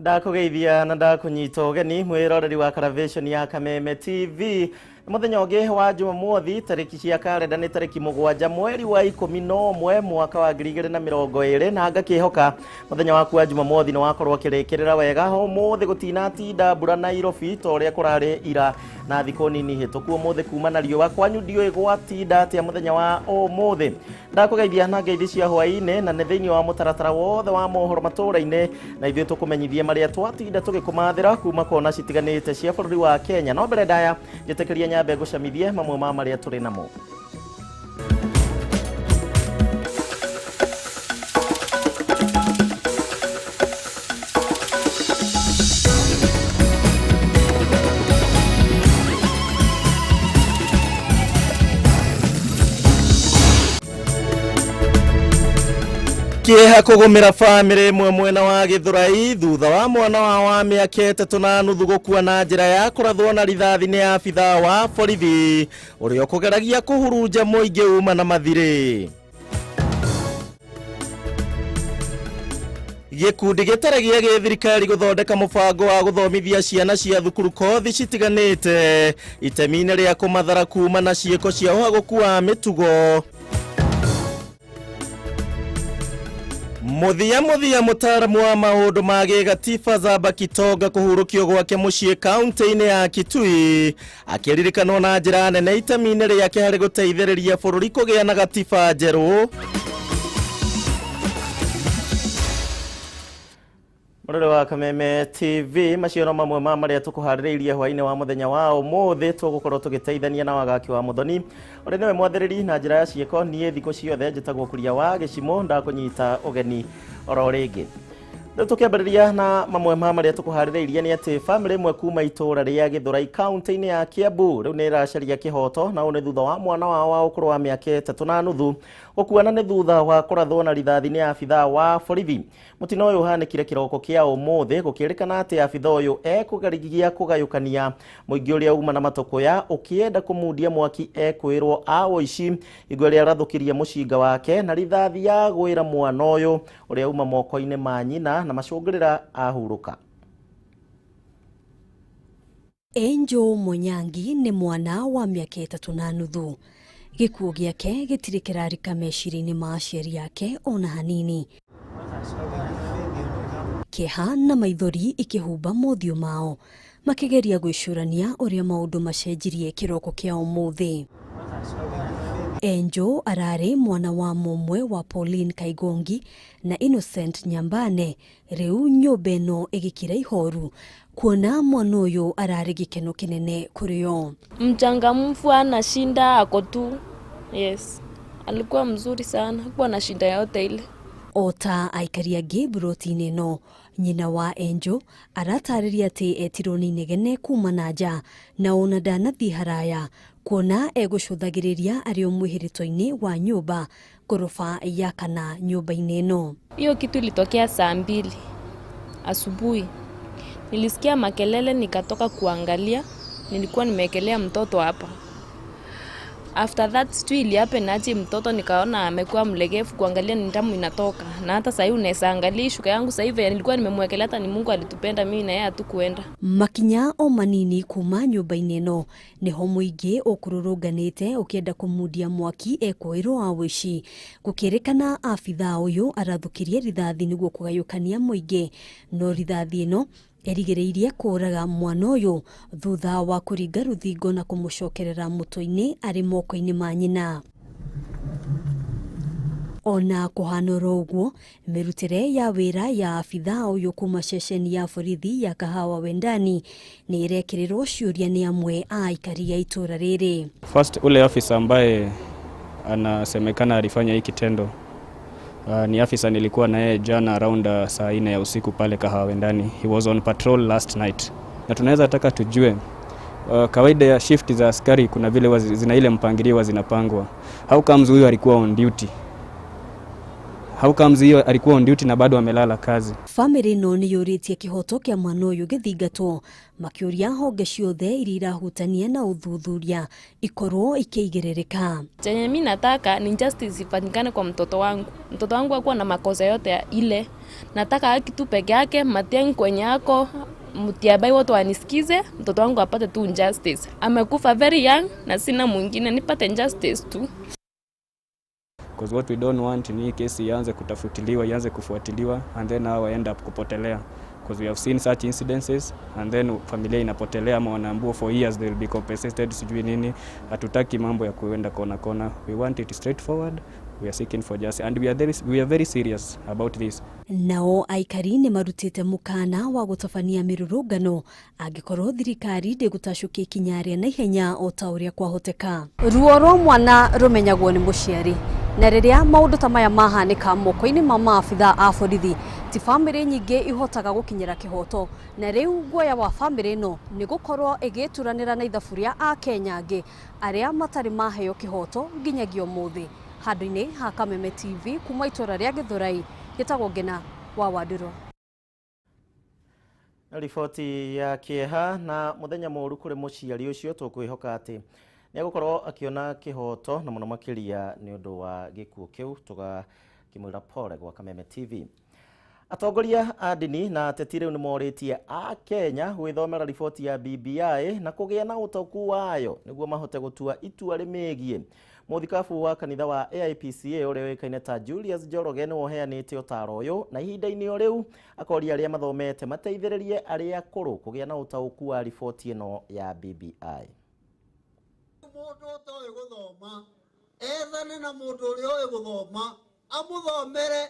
Ndakũgeithia na ndakũnyita ũgeni mwĩroreri wa Caravation ya Kameme TV. Nĩ mũthenya ũngĩ wa Jumamothi, tarĩki cia karenda nĩ tarĩki 7 mweri wa 11 mwaka wa 2020, na ngakĩhoka mũthenya waku wa Jumamothi nĩ wakorwo ũkĩrĩkĩrĩra wega. Ũmũthĩ gũtinatinda mbura Nairobi ta ũrĩa kũrarĩ ira na thikũ nini hĩtũku. Ũmũthĩ kuma na riũa, kwanyu ndiũĩ gwatinda atĩa mũthenya wa ũmũthĩ. Ndakũgeithia na ngeithi cia hwaĩ-inĩ, na nĩ thĩinĩ wa mũtaratara wothe wa mohoro matũũra-inĩ, na ithuĩ tũkũmenyithie marĩa twatinda tũgĩkũmathĩra kuma kona citiganĩte cia bũrũri wa Kenya. No mbere ndaya njĩtĩkĩria nyambe ngũcamithie mamwe ma marĩa tũrĩ namo. Kĩeha kũgũmĩra bamĩrĩ ĩmwe mwena wa Gĩthũrai thutha wa mwana wao wa mĩaka 3.5 gũkua na njĩra ya kũrathwo na rithathi nĩ abithaa wa borithi ũrĩa ũkũgeragia kũhurunja mũingĩ uma na mathirĩ. Gĩkundi gĩtarĩ gĩa gĩthirikari gũthondeka mũbango wa gũthomithia ciana cia thukuru kothi citiganĩte itemi-inĩ rĩa kũmathara kuma na ciĩko cia ũhagũku wa mĩtugo. Mũthia mũthia mũtaaramu wa maũndũ ma gĩgatiba Zaba Kitonga kũhurũkio gwake mũciĩ kaunti-inĩ ya Kitui akĩririkanwo na njĩra nene itemi-inĩ rĩake harĩ gũteithĩrĩria bũrũri kũgĩa na gatiba njerũ. Mũrore wa Kameme TV, macio no mamwe ma marĩa tũkũharĩrĩirie hwaĩ-inĩ wa mũthenya wa ũmũthĩ. Tũgũkorwo tũgĩteithania na Wagaki wa Mũthoni ũrĩa nĩwe mwathĩrĩri na njĩra ya ciĩko. Niĩ thikũ ciothe njĩtagwo Kuria wa Gĩcimũ, ndakũnyita ũgeni oro rĩngĩ. Rĩu tũkĩambĩrĩria na mamwe ma marĩa tũkũharĩrĩirie nĩ atĩ bamĩrĩ ĩmwe kuma itũũra rĩa Gĩthũrai kaunti-inĩ ya Kiambu rĩu nĩ ĩracaria kĩhoto, na ũũ nĩ thutha wa mwana wao wa ũkũrũ wa mĩaka 3.5 gũkuana nĩ thutha wa kũrathwo na rithathi nĩ abithaa wa borithi. Mũtino ũyũ ũhanĩkire kĩroko kĩa ũmũthĩ, gũkĩrĩkana atĩ abithaa ũyũ ekũgerigia kũgayũkania mũingĩ ũrĩa uma na matũkũya ũkĩenda kũmundia mwaki ekwĩrwo a ũici hingo ĩrĩa arathũkirie mũcinga wake na rithathi ya gwĩra mwana ũyũ ũrĩa uma moko-inĩ ma nyina na macũngĩrĩra ahurũka. Angel Munyangi nĩ mwana wa mĩaka 3.5. Gĩkuũ gĩake gĩtirĩ kĩrarika meciria-inĩ ma aciari ake ona hanini. Kĩeha na maithori ikĩhumba mothiũ mao makĩgeria gwĩcũrania ũrĩa maũndũ macenjirie kĩroko kĩa ũmũthĩ. Angel ararĩ mwana wa mũmwe wa Pauline Kaigongi na Innocent Nyambane. Rĩu nyũmba ĩno ĩgĩkira ihoru kuona mwana ũyũ ararĩ gĩkeno kĩnene kũrĩ o. Mchangamfu, anashinda ako tu. Yes, alikuwa mzuri sana, hakuwa na shida yote ile. O ta aikari angĩ mburoti-inĩ ĩno, nyina wa Angel aratarĩria atĩ etirwo nĩ inegene kuma na nja na ona ndanathiĩ haraya kuona egũcũthagĩrĩria arĩ o mwĩhĩrĩto-inĩ wa nyũmba ngoroba ya kana nyũmba-inĩ ĩno. Hiyo kitu ilitokea saa 2 asubuhi. Nilisikia makelele nikatoka kuangalia, nilikuwa nimeekelea mtoto hapa. After that sijui ili happen aje mtoto nikaona amekuwa mlegevu, kuangalia ni damu inatoka. Na hata sasa hivi unaweza angalia shuka yangu sasa hivi nilikuwa nimemwekelea, hata ni Mungu alitupenda mimi na yeye hatukuenda. Makinya o manini kuma nyũmba-inĩ ĩno nĩho mũingĩ ũkũrũrũnganĩte ũkĩenda kũmundia mwaki ekũĩrwo wa ũici. Gũkĩrĩkana abithaa ũyũ arathũkirie rithathi nĩguo kũgayũkania mũingĩ, no rithathi ĩno erigĩrĩirie kũraga mwana ũyũ thutha wa kũringa rũthingo na kũmũcokerera mũtwe-inĩ arĩ moko-inĩ ma nyina. Ona kũhana oro ũguo, mĩrutĩre ya wĩra ya abithaa ũyũ kuma ceceni ya borithi ya Kahawa Wendani nĩ ĩrekĩrĩrwo ciũria nĩ amwe a aikari a itũũra rĩrĩ. First, ule afisa ambaye anasemekana alifanya hii kitendo ni afisa nilikuwa na yeye jana around saa 4 ya usiku pale Kahawa Wendani. He was on patrol last night. Na tunaweza taka tujue kawaida ya shift za askari kuna vile zina ile mpangilio zinapangwa. How comes huyu alikuwa on duty? How comes hiyo alikuwa on duty na bado amelala kazi? Bamĩrĩ ĩno nĩ yũrĩtie kĩhoto kĩa mwana ũyũ gĩthingatwo, makĩũria honge ciothe iria irahutania na ũthuthuria ikorwo ikĩigĩrĩrĩka. Chenye mi nataka ni justice ifanyikane kwa mtoto wangu. Mtoto wangu hakuwa na makosa yote ya ile. Nataka haki tu peke yake, Matiang'i kwenye yako Mutiabai wote wanisikize, mtoto wangu apate tu justice. Amekufa very young na sina mwingine, nipate justice tu. Because what we don't want ni hii kesi ianze kutafutiliwa, ianze kufuatiliwa and then hao end up kupotelea. Because we have seen such incidences and then familia inapotelea ama wanaambiwa for years they will be compensated sijui nini. Hatutaki mambo ya kuenda kona kona. We want it straightforward. We are seeking for justice and we are very serious about this. Nao aikari nĩ marutĩte mũkana wa gũtabania mĩrũrũngano angĩkorwo thirikari ndĩgũtacũkia ikinya rĩa naihenya o ta ũrĩa kwahoteka. Ruo rwa mwana rũmenyagwo nĩ mũciari, na rĩrĩa maũndũ ta maya mahanĩka moko-inĩ ma maabitha a borithi, ti bamĩrĩ nyingĩ ihotaga gũkinyĩra kĩhoto, na rĩu guoya wa bamĩrĩ ĩno nĩ gũkorwo ĩgĩturanĩra na ithabu rĩa akenya angĩ arĩa matarĩ maheo kĩhoto nginyagia ũmũthĩ. Handũ-inĩ ha Kameme TV kuma itũra rĩa Gĩthũrai, gĩtagwo Ngena wa Wandũrũ. Riboti ya kĩeha na mũthenya mũũru kũrĩ mũciari ũcio. Tũkwĩhoka atĩ nĩ egũkorwo akĩona kĩhoto na mũno makĩria nĩ ũndũ wa gĩkuũ kĩu, tũgakĩmwĩra pole gwa Kameme TV. Atongoria a ndini na ateti rĩu nĩ morĩtie a Kenya gwĩthomera riboti ya BBI na kũgĩa na ũtaũku wayo nĩguo mahote gũtua itua rĩmĩgiĩ. Mũthikabu wa kanitha wa AIPCA ũrĩa ũĩkaine ta Julius Njoroge nĩwe ũheanĩte ũtaro ũyũ, na ihinda-inĩ o rĩu akoria arĩa mathomete mateithĩrĩrie arĩa akũrũ kũgĩa na ũtaũku wa riboti ĩno ya BBI. Mũndũ ũtoĩ gũthoma ethane na mũndũ ũrĩa ũĩ gũthoma, amũthomere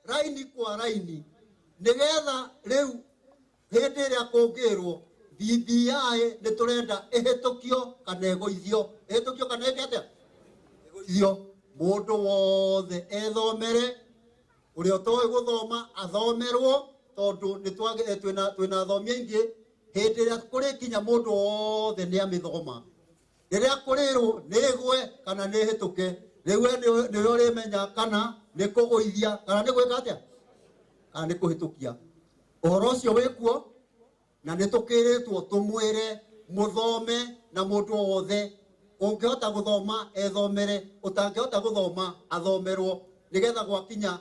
raini kwa raini, nĩgetha rĩu hĩndĩ ĩrĩa kũngĩrwo BBI nĩ tũrenda ĩhĩtũkio kana ĩgũithio, ĩhĩtũkio kana ĩke atĩa, ĩgũithio, mũndũ wothe ethomere. Ũrĩa ũtoĩ gũthoma athomerwo, tondũ nĩ twĩna athomi aingĩ. Hĩndĩ ĩrĩa kũrĩkinya mũndũ wothe nĩ amĩthoma, rĩrĩa kũrĩrwo nĩ ĩgwe kana nĩ ĩhĩtũke, rĩu we nĩwe ũrĩmenya kana nĩ kũgũithia kana nĩ gwĩka atĩa kana nĩ kũhĩtũkia. Ũhoro ũcio wĩkuo na nĩ tũkĩrĩtwo tũmwĩre mũthome, na mũndũ o wothe ũngĩhota gũthoma ethomere, ũtangĩhota gũthoma athomerwo, nĩgetha gwakinya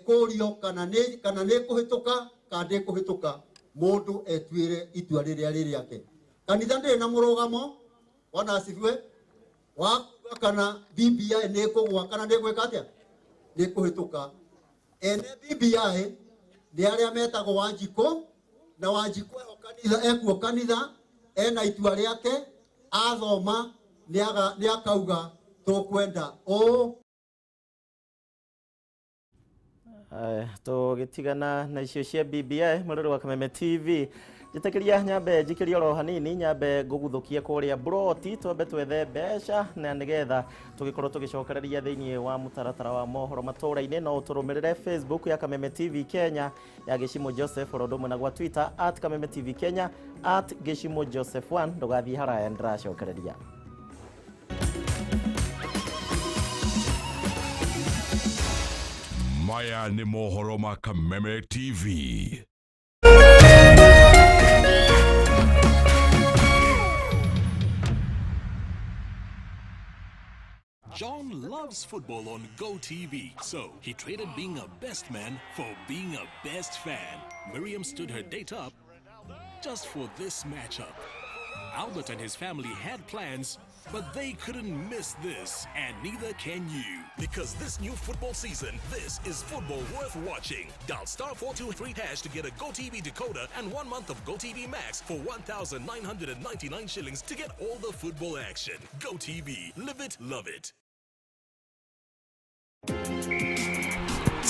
kũrio kana nĩ kũhĩtũka kana ndĩkũhĩtũka, mũndũ etuĩre itua rĩrĩa rĩ rĩake. Kanitha ndĩrĩ na mũrũgamo, Bwana asifiwe, wa kuga kana BBI nĩ ĩkũgwa kana nĩ gwĩka atĩa, nĩ kũhĩtũka. Ene BBI nĩ arĩa metagwo Wanjikũ, na Wanjikũ eho kanitha, ekuo kanitha ena itua rĩake, athoma nĩ akauga tũkwenda ũũ. Tũgĩtigana na icio cia BBI, mũrori wa Kameme TV, njĩtĩkĩria nyambe njikĩrie oro hanini, nyambe ngũguthũkie kũrĩa broti, twambe twethe mbeca na nĩgetha tũgĩkorwo tũgĩcokereria thĩinĩ wa mũtaratara wa mohoro matũra-inĩ. No ũtũrũmĩrĩre Facebook ya Kameme TV Kenya ya Gĩcimo Joseph, oro ũndũ ũmwe na gwa Twitter @KamemeTVKenya, @GĩcimoJoseph1. Ndũgathiĩ haraya, nĩndĩracokereria. Maya nĩ mohoro ma Kameme TV. John loves football on GoTV, so he traded being a best man for being a best fan. Miriam stood her date up just for this matchup. Albert and his family had plans, but they couldn't miss this, and neither can you. Because this new football season, this is football worth watching. Dial *423# to get a GoTV decoder and 1 month of GoTV Max for 1,999 shillings to get all the football action. GoTV, live it, love it.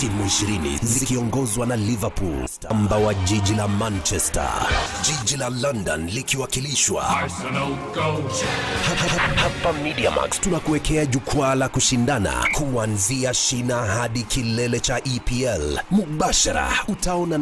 Timu 20 zikiongozwa na Liverpool, amba wa jiji la Manchester, jiji la London likiwakilishwa hapa MediaMax tunakuwekea jukwaa la kushindana kuanzia shina hadi kilele cha EPL. Mubashara utaona na